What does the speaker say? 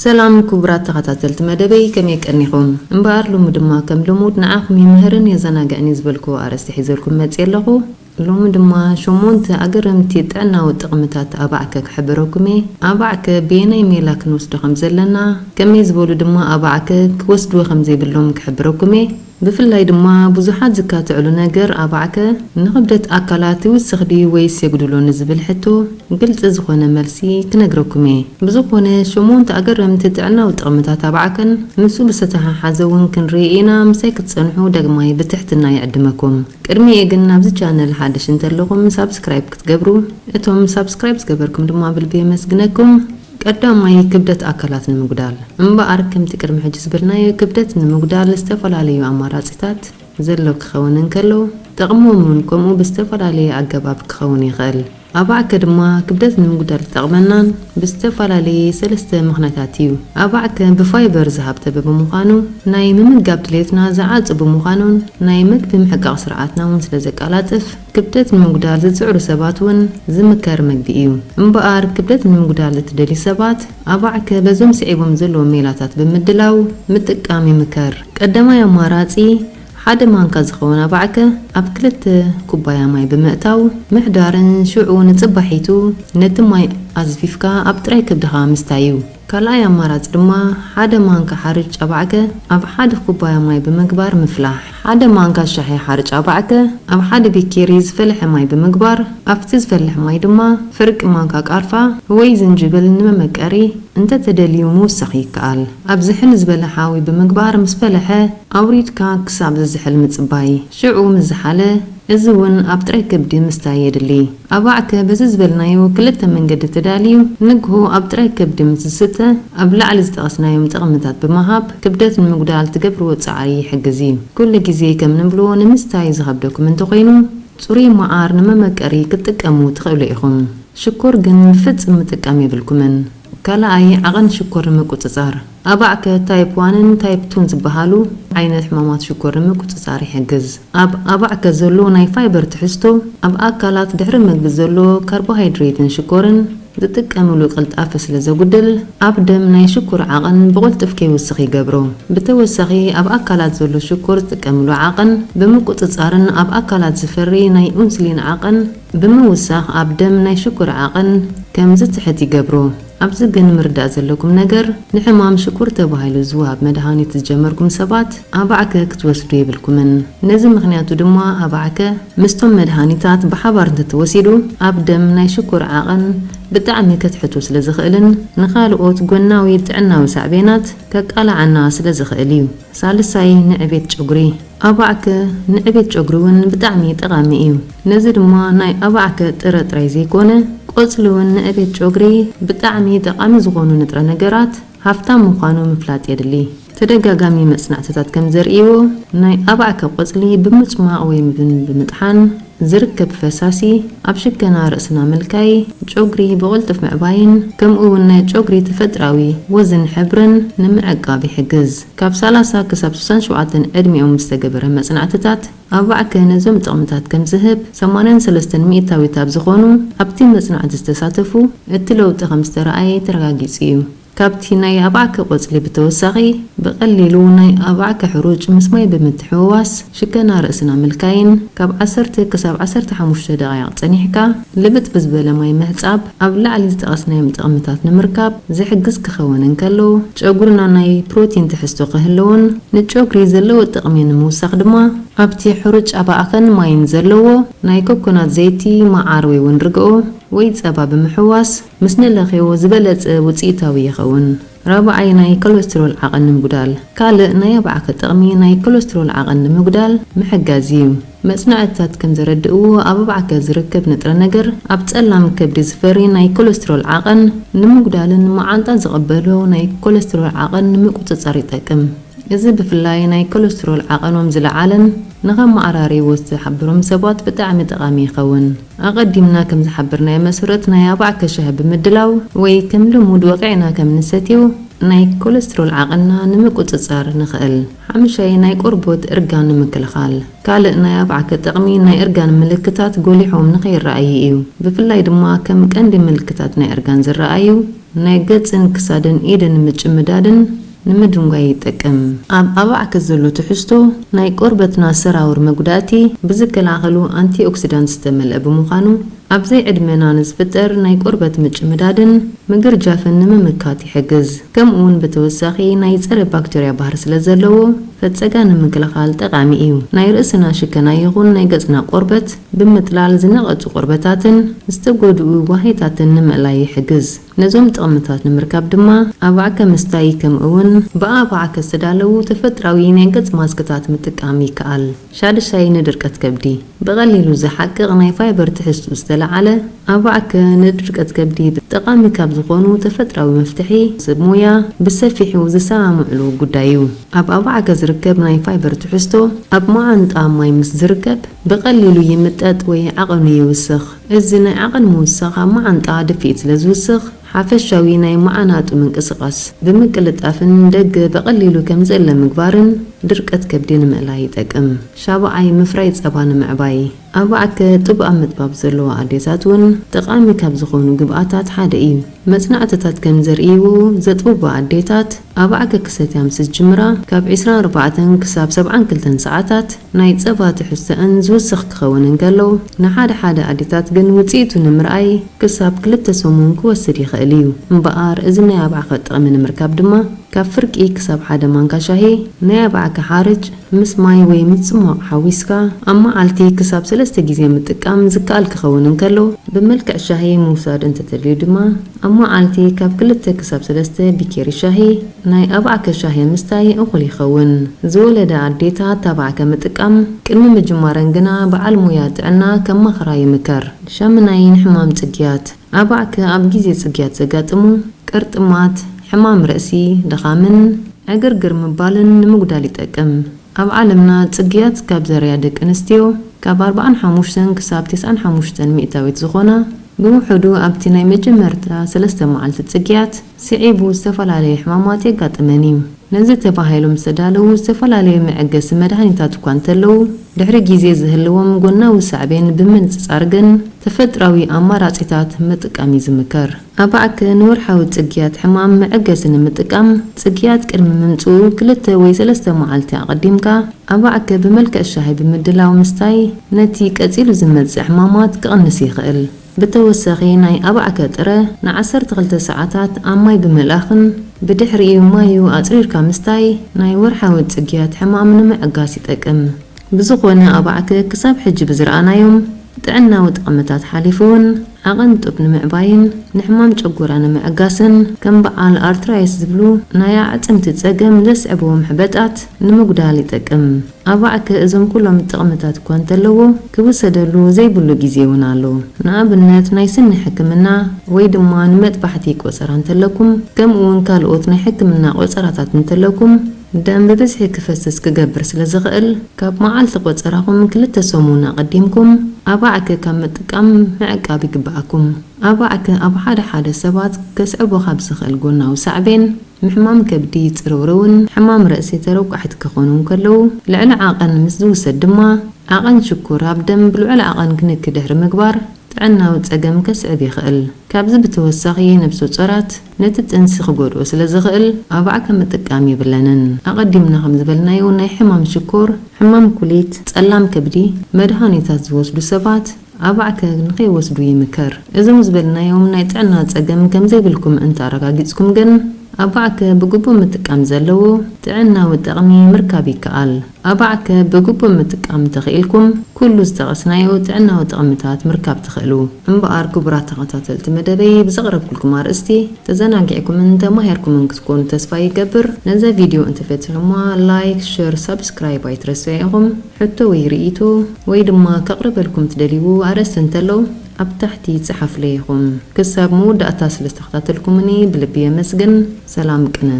ሰላም ክቡራት ተኸታተልቲ መደበይ፣ ከመይ ቀኒኹም? እምበኣር ሎሚ ድማ ከም ልሙድ ንዓኹም ይምህርን የዘናግዕን እዩ ዝበልኩዎ ኣርእስቲ ሒዘልኩም መፅየ ኣለኹ። ሎሚ ድማ ሸሞንተ ኣገረምቲ ጥዕናዊ ጥቕምታት ኣባዕከ ክሕብረኩም እየ። ኣባዕከ ብየናይ ሜላ ክንወስዶ ከም ዘለና፣ ከመይ ዝበሉ ድማ ኣባዕከ ክወስድዎ ከም ዘይብሎም ክሕብረኩም እየ። ብፍላይ ድማ ብዙሓት ዝካትዕሉ ነገር ኣባዕከ ንኽብደት ኣካላት ይውስኽ ድዩ ወይስ የጉድሎ ንዝብል ሕቶ ግልፂ ዝኾነ መልሲ ክነግረኩም እየ። ብዝኾነ ሸሞንተ ኣገረምቲ ጥዕናዊ ጥቕምታት ኣባዕከን ምስኡ ብዝተተሓሓዘ እውን ክንርኢ ኢና። ምሳይ ክትፀንሑ ዳግማይ ብትሕትና ይዕድመኩም። ቅድሚኡ ግን ናብዚ ቻነል ሓደሽ እንተለኹም ሳብስክራይብ ክትገብሩ፣ እቶም ሳብስክራይብ ዝገበርኩም ድማ ብልቢ የመስግነኩም። ቀዳማይ ክብደት ኣካላት ንምጉዳል። እምበኣር ከምቲ ቅድሚ ሕጂ ዝበልናዮ ክብደት ንምጉዳል ዝተፈላለዩ ኣማራፂታት ዘሎ ክኸውን እንከሎ፣ ጥቕሞም እውን ከምኡ ብዝተፈላለየ ኣገባብ ክኸውን ይኽእል። ኣባዕከ ድማ ክብደት ንምጉዳል ዝጠቕመናን ብዝተፈላለየ ሰለስተ ምኽንያታት እዩ። ኣባዕከ ብፋይበር ዝሃብተበ ብምዃኑ ናይ ምምጋብ ድሌትና ዝዓጹ ብምዃኑን ናይ መግቢ ምሕቃቕ ስርዓትና እውን ስለ ዘቀላጥፍ ክብደት ንምጉዳል ዝጽዕሩ ሰባት እውን ዝምከር መግቢ እዩ። እምበኣር ክብደት ንምጉዳል እትደልዩ ሰባት ኣባዕከ በዞም ስዒቦም ዘለዉ ሜላታት ብምድላው ምጥቃም ይምከር። ቀዳማይ ኣማራጺ ሓደ ማንካ ዝኸውን ኣባዕከ ኣብ ክልተ ኩባያ ማይ ብምእታው ምሕዳርን ሽዑ ንጽባሒቱ ነቲ ማይ ኣዝፊፍካ ኣብ ጥራይ ከብድኻ ምስታይ እዩ። ካልኣይ ኣማራጺ ድማ ሓደ ማንካ ሓርጭ ኣባዕከ ኣብ ሓደ ኩባያ ማይ ብምግባር ምፍላሕ። ሓደ ማንካ ሻሂ ሓርጭ ኣባዕከ ኣብ ሓደ ቢኬሪ ዝፈለሐ ማይ ብምግባር ኣብቲ ዝፈልሕ ማይ ድማ ፍርቂ ማንካ ቃርፋ ወይ ዝንጅብል ንመመቀሪ እንተተደልዩ ምውሳኽ ይከኣል። ኣብ ዝሕል ዝበለ ሓዊ ብምግባር ምስ ፈለሐ ኣውሪድካ ክሳብ ዝዝሕል ምጽባይ። ሽዑ ምስ ዝሓለ እዚ እውን ኣብ ጥራይ ከብዲ ምስታይ የድሊ። ኣባዕከ በዚ ዝበልናዮ ክልተ መንገዲ ተዳልዩ ንግሆ ኣብ ጥራይ ከብዲ ምስ ዝስተ ኣብ ላዕሊ ዝጠቐስናዮም ጥቕምታት ብምሃብ ክብደት ንምጉዳል ትገብርዎ ጻዕሪ ይሕግዝ እዩ። ኩሉ ግዜ ከም ንብሎ ንምስታይ ዝኸብደኩም እንተኾይኑ ጽሩይ መዓር ንመመቀሪ ክትጥቀሙ ትኽእሉ ኢኹም። ሽኮር ግን ብፍጽም ምጥቃም የብልኩምን። ካልኣይ ዓቐን ሽኮር ንምቁጽጻር። ኣባዕከ ታይፕ ዋንን ታይፕ ቱን ዝበሃሉ ዓይነት ሕማማት ሽኮር ንምቁጽጻር ይሕግዝ። ኣብ ኣባዕከ ዘሎ ናይ ፋይበር ትሕዝቶ ኣብ ኣካላት ድሕሪ መግቢ ዘሎ ካርቦሃይድሬትን ሽኮርን ዝጥቀምሉ ቅልጣፈ ስለ ዘጉድል ኣብ ደም ናይ ሽኮር ዓቐን ብቕልጡፍ ከይውስኽ ይገብሮ። ብተወሳኺ ኣብ ኣካላት ዘሎ ሽኮር ዝጥቀምሉ ዓቐን ብምቁጽጻርን ኣብ ኣካላት ዝፈሪ ናይ ኡንስሊን ዓቐን ብምውሳኽ ኣብ ደም ናይ ሽኮር ዓቐን ከም ዝትሕት ይገብሮ። ኣብዚ ግን ምርዳእ ዘለኩም ነገር ንሕማም ሽኮር ተባሂሉ ዝወሃብ መድሃኒት ዝጀመርኩም ሰባት ኣባዕከ ክትወስዱ የብልኩምን። ነዚ ምኽንያቱ ድማ ኣባዕከ ምስቶም መድሃኒታት ብሓባር እንተተወሲዱ ኣብ ደም ናይ ሽኮር ዓቐን ብጣዕሚ ከትሕቶ ስለ ዝኽእልን ንኻልኦት ጎናዊ ጥዕናዊ ሳዕቤናት ከቃልዓና ስለ ዝኽእል እዩ። ሳልሳይ ንዕቤት ጨጉሪ። ኣባዕከ ንዕቤት ጨጉሪ እውን ብጣዕሚ ጠቓሚ እዩ። ነዚ ድማ ናይ ኣባዕከ ጥረ ጥራይ ዘይኮነ ቆጽሊ እውን ንዕቤት ጨጉሪ ብጣዕሚ ጠቓሚ ዝኾኑ ንጥረ ነገራት ሃፍታም ምዃኑ ምፍላጥ የድሊ። ተደጋጋሚ መጽናዕትታት ከም ዘርእይዎ ናይ ኣባዕከ ቆጽሊ ብምጽሟቕ ወይ ብ- ብምጥሓን ዝርከብ ፈሳሲ ኣብ ሽከና ርእስና ምልካይ ጨጉሪ ብቕልጡፍ ምዕባይን ከምኡ እውን ናይ ጨጉሪ ተፈጥራዊ ወዝን ሕብርን ንምዕቃብ ይሕግዝ። ካብ ሰላሳ ክሳብ ስሳን ሸውዓተን ዕድሚኦም ዝተገበረ መጽናዕትታት ኣባዕከ ነዞም ጥቕምታት ከም ዝህብ ሰማንያን ሰለስተን ሚእታዊት ኣብ ዝኾኑ ኣብቲ መጽናዕቲ ዝተሳተፉ እቲ ለውጢ ከም ዝተረኣየ ተረጋጊጹ እዩ። ካብቲ ናይ ኣባዕከ ቆጽሊ ብተወሳኺ ብቐሊሉ ናይ ኣባዕከ ሕሩጭ ምስ ማይ ብምትሕውዋስ ሽከና ርእስና ምልካይን ካብ ዓሰርተ ክሳብ ዓሰርተ ሓሙሽተ ደቓይቕ ጸኒሕካ ልብጥ ብዝበለ ማይ ምሕጻብ ኣብ ላዕሊ ዝጠቐስናዮም ጥቕምታት ንምርካብ ዝሕግዝ ክኸውን እንከሎ ጨጉርና ናይ ፕሮቲን ትሕዝቶ ክህልዎን ንጨጉሪ ዘለዎ ጥቕሚ ንምውሳኽ ድማ ኣብቲ ሕሩጭ ኣባዕኸን ማይን ዘለዎ ናይ ኮኮናት ዘይቲ፣ መዓር ወይ እውን ርግኦ ወይ ጸባ ብምሕዋስ ምስ ንለኽዮ ዝበለጸ ውጽኢታዊ ይኸውን። ራብዓይ ናይ ኮለስትሮል ዓቐን ንምጉዳል። ካልእ ናይ ኣባዕከ ጥቕሚ ናይ ኮለስትሮል ዓቐን ንምጉዳል ምሕጋዝ እዩ። መጽናዕትታት ከም ዘረድእዎ ኣብ ኣባዕከ ዝርከብ ንጥረ ነገር ኣብ ጸላም ከብዲ ዝፈሪ ናይ ኮለስትሮል ዓቐን ንምጉዳልን መዓንጣ ዝቕበሎ ናይ ኮለስትሮል ዓቐን ንምቁጽጻር ይጠቅም። እዚ ብፍላይ ናይ ኮለስትሮል ዓቐኖም ዝለዓለን ንኸመዓራርይዎ ዝተሓበሮም ሰባት ብጣዕሚ ጠቓሚ ይኸውን። ኣቐዲምና ከም ዝሓበርናዮ መሰረት ናይ ኣባዕከ ሻሂ ብምድላው ወይ ከም ልሙድ ወቒዕና ከም ንሰትዮ ናይ ኮለስትሮል ዓቐንና ንምቁጽጻር ንኽእል። ሓምሻይ ናይ ቆርቦት እርጋን ንምክልኻል። ካልእ ናይ ኣባዕከ ጥቕሚ ናይ እርጋን ምልክታት ጎሊሖም ንኸይረኣዩ እዩ። ብፍላይ ድማ ከም ቀንዲ ምልክታት ናይ እርጋን ዝረኣዩ ናይ ገጽን ክሳድን ኢድን ምጭምዳድን ንምድንጓይ ይጠቅም። ኣብ ኣባዕከ ዘሎ ትሕዝቶ ናይ ቆርበትና ሰራውር መጉዳእቲ ብዝከላኸሉ ኣንቲኦክሲዳንት ዝተመልአ ብምዃኑ፣ ኣብ ዘይዕድመና ንዝፍጠር ናይ ቆርበት ምጭምዳድን ምግርጃፍን ንምምካት ይሕግዝ። ከምኡ እውን ብተወሳኺ ናይ ጸረ ባክተርያ ባህሪ ስለ ዘለዎ፣ ፈጸጋ ንምክልኻል ጠቓሚ እዩ። ናይ ርእስና ሽከና ይኹን ናይ ገጽና ቆርበት ብምጥላል ዝነቐጹ ቆርበታትን ዝተጎድኡ ዋህይታትን ንምእላይ ይሕግዝ። ነዞም ጥቕምታት ንምርካብ ድማ ኣባዕከ ምስታይ ከምኡ እውን ብኣባዕከ ዝተዳለዉ ተፈጥራዊ ናይ ገጽ ማስክታት ምጥቃም ይከኣል። ሻድሻይ ንድርቀት ከብዲ ብቐሊሉ ዝሓቅቕ ናይ ፋይበር ትሕዝቱ ዝተለዓለ ኣባዕከ ንድርቀት ከብዲ ጠቓሚ ካብ ዝኾኑ ተፈጥራዊ መፍትሒ ሰብ ሞያ ብሰፊሑ ዝሰማምዕሉ ጉዳይ እዩ። ኣብ ኣባዕከ ዝርከብ ናይ ፋይበር ትሕዝቶ ኣብ መዓንጣ ማይ ምስ ዝርከብ ብቐሊሉ ይምጠጥ ወይ ዓቐኑ ይውስኽ። እዚ ናይ ዓቐን ምውሳኽ ኣብ መዓንጣ ድፍኢት ስለ ዝውስኽ ሓፈሻዊ ናይ መዓናጡ ምንቅስቓስ ብምቅልጣፍን ደገ ብቐሊሉ ከም ዝእለ ምግባርን ድርቀት ከብዲ ንምእላይ ይጠቅም። ሻብዓይ ምፍራይ ጸባ ንምዕባይ። ኣባዕከ ጡብ ኣብ ምጥባብ ዘለዋ ኣዴታት እውን ጠቓሚ ካብ ዝኾኑ ግብኣታት ሓደ እዩ። መጽናዕትታት ከም ዘርእይዎ ዘጥብባ ኣዴታት ኣባዕከ ክሰትያ ምስ ዝጅምራ ካብ ዕስራን ኣርባዕተን ክሳብ ሰብዓን ክልተን ሰዓታት ናይ ጸባ ትሕዝቶአን ዝውስኽ ክኸውን እንከሎ፣ ንሓደ ሓደ ኣዴታት ግን ውጽኢቱ ንምርኣይ ክሳብ ክልተ ሰሙን ክወስድ ይኽእል እዩ። እምበኣር፣ እዚ ናይ ኣባዕከ ጥቕሚ ንምርካብ ድማ፣ ካብ ፍርቂ ክሳብ ሓደ ማንካ ሻሂ ናይ ኣባዕከ ሓርጭ ምስ ማይ ወይ ምስ ጽሟቕ ሓዊስካ ኣብ መዓልቲ ክሳብ ሰለስተ ግዜ ምጥቃም ዝከኣል ክኸውን እንከሎ፣ ብመልክዕ ሻሂ ምውሳድ እንተተልዩ ድማ፣ ኣብ መዓልቲ ካብ ክልተ ክሳብ ሰለስተ ቢኬሪ ሻሂ ናይ ኣባዕከ ሻሂ ምስታይ እኹል ይኸውን። ዝወለዳ ኣዴታት ኣባዕከ ምጥቃም ቅድሚ ምጅማረን ግና በዓል ሞያ ጥዕና ከማኽራ ይምከር። ሻምናይ ንሕማም ጽግያት። ኣባዕከ ኣብ ግዜ ጽግያት ዘጋጥሙ ቅርጥማት፣ ሕማም ርእሲ፣ ድኻምን ዕግርግር ምባልን ንምጉዳል ይጠቅም። ኣብ ዓለምና ጽግያት ካብ ዘርእያ ደቂ ኣንስትዮ ካብ ኣርባዓን ሓሙሽተን ክሳብ ተስዓን ሓሙሽተን ሚእታዊት ዝኾና፣ ብውሑዱ ኣብቲ ናይ መጀመርታ ሰለስተ መዓልቲ ጽግያት ስዒቡ ዝተፈላለየ ሕማማት የጋጥመን እዩ። ነዚ ተባሂሎም ዝተዳለዉ ዝተፈላለዩ መዐገሲ መድሃኒታት እኳ እንተለዉ፣ ድሕሪ ግዜ ዝህልዎም ጎናዊ ሳዕቤን ብምንጽጻር ግን ተፈጥራዊ ኣማራጺታት ምጥቃም እዩ ዝምከር። ኣባዕከ ንወርሓዊ ጽግያት ሕማም መዐገሲ ንምጥቃም፣ ጽግያት ቅድሚ ምምጽኡ ክልተ ወይ ሰለስተ መዓልቲ ኣቐዲምካ ኣባዕከ ብመልክዕ ሻሂ ብምድላው ምስታይ ነቲ ቀጺሉ ዝመጽእ ሕማማት ክቕንስ ይኽእል። ብተወሳኺ ናይ ኣባዕከ ጥረ ንዓሰርተ ክልተ ሰዓታት ኣብ ማይ ብምእላኽን ብድሕሪኡ ማዩ ኣጽሪርካ ምስታይ ናይ ወርሓዊ ጽግያት ሕማም ንምዕጋስ ይጠቅም። ብዝኾነ ኣባዕከ ክሳብ ሕጂ ብዝረኣናዮም ጥዕናዊ ጥቕምታት ሓሊፉ እውን ዓቐን ጡብ ንምዕባይን ንሕማም ጨጎራ ንምዕጋስን ከም በዓል ኣርትራይስ ዝብሉ ናይ ኣዕጽምቲ ጸገም ዘስዕብዎም ሕበጣት ንምጉዳል ይጠቅም። ኣባዕከ እዞም ኩሎም ጥቕምታት እኳ እንተለዎ ክውሰደሉ ዘይብሉ ግዜ እውን ኣሎ። ንኣብነት ናይ ስኒ ሕክምና ወይ ድማ ንመጥባሕቲ ቆጸራ እንተለኩም ከምኡ እውን ካልኦት ናይ ሕክምና ቆጸራታት እንተለኩም ደም ብብዝሒ ክፈስስ ክገብር ስለ ዝኽእል፣ ካብ መዓልቲ ቆጸራኹም ክልተ ሰሙን ኣቐዲምኩም ኣባዕከ ካብ ምጥቃም ምዕቃብ ይግብኣኩም። ኣባዕከ ኣብ ሓደ ሓደ ሰባት ከስዕቦ ካብ ዝኽእል ጎናዊ ሳዕቤን ምሕማም ከብዲ፣ ጽርውርውን ሕማም ርእሲ ተረቋሒት ክኾኑ እንከለዉ፣ ልዕሊ ዓቐን ምስ ዝውሰድ ድማ ዓቐን ሽኮር ኣብ ደም ብልዑል ዓቐን ክንኪ ድሕሪ ምግባር ጥዕናዊ ጸገም ከስዕብ ይኽእል። ካብዚ ብተወሳኺ ነብሰ ጾራት ነቲ ጥንሲ ክጎድኦ ስለ ዝኽእል ኣባዕከ ምጥቃም የብለንን። ኣቐዲምና ከም ዝበልናዮ ናይ ሕማም ሽኮር፣ ሕማም ኩሊት፣ ጸላም ከብዲ መድሃኒታት ዝወስዱ ሰባት ኣባዕከ ንኸይወስዱ ይምከር። እዞም ዝበልናዮም ናይ ጥዕና ጸገም ከም ዘይብልኩም እንተ ኣረጋጊጽኩም ግን ኣባዕከ ብግቡእ ምጥቃም ዘለዎ ጥዕናዊ ጥቕሚ ምርካብ ይከኣል። ኣባዕከ ብግቡእ ምጥቃም እንተኽኢልኩም ኩሉ ዝጠቐስናዮ ጥዕናዊ ጥቕምታት ምርካብ ትኽእሉ። እምበኣር ክቡራት ተኸታተልቲ መደበይ ብዘቕረብኩልኩም ኣርእስቲ ተዘናጊዕኩምን ተማሂርኩምን ክትኮኑ ተስፋ ይገብር። ነዛ ቪድዮ እንተፈቲኹማ ላይክ፣ ሸር፣ ሳብስክራይብ ኣይትረስዑ ኢኹም። ሕቶ ወይ ርእይቶ ወይ ድማ ከቕርበልኩም ትደልይዎ ኣርእስቲ እንተሎ ኣብ ታሕቲ ጸሓፉለይ ኢኹም። ክሳብ መወዳእታ ስለ ዝተኸታተልኩምኒ ብልቢ የመስግን። ሰላም ቅነ።